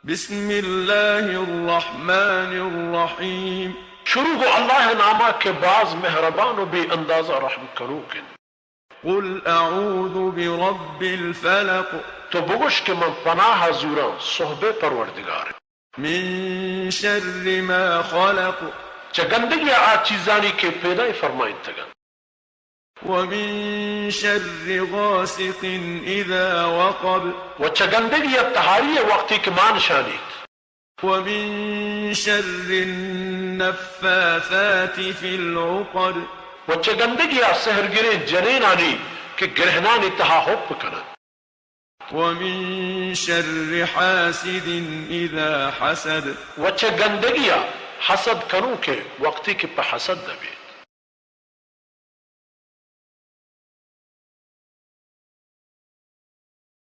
بسم الله الرحمن الرحيم. شروع گوں اللہ ءِ نام ءَ کہ باز مہربان و بے اندازہ رحم کنوک انت. قل اعوذ برب الفلق. تو بگوش کہ من پناہ زوراں سہب ءِ پروردگار ءَ. من شر ما خلق. چہ گندگی ءَ آ چیزانی کہ پیدا فرمائینتگ انت. ومن شر غاسق اذا وقب. و چہ گندگی ءَ تہاری ءَ وقتی کہ مان شانیت. ومن شر النفاثات في العقد. و چہ گندگی ءَ سحرگریں جنینانی کہ گرہنانی تہا ہپ کننت. ومن شر حاسد اذا حسد. و چہ گندگی ءَ حسد کنوک ءَ وقتی کہ پہ حسد بیت.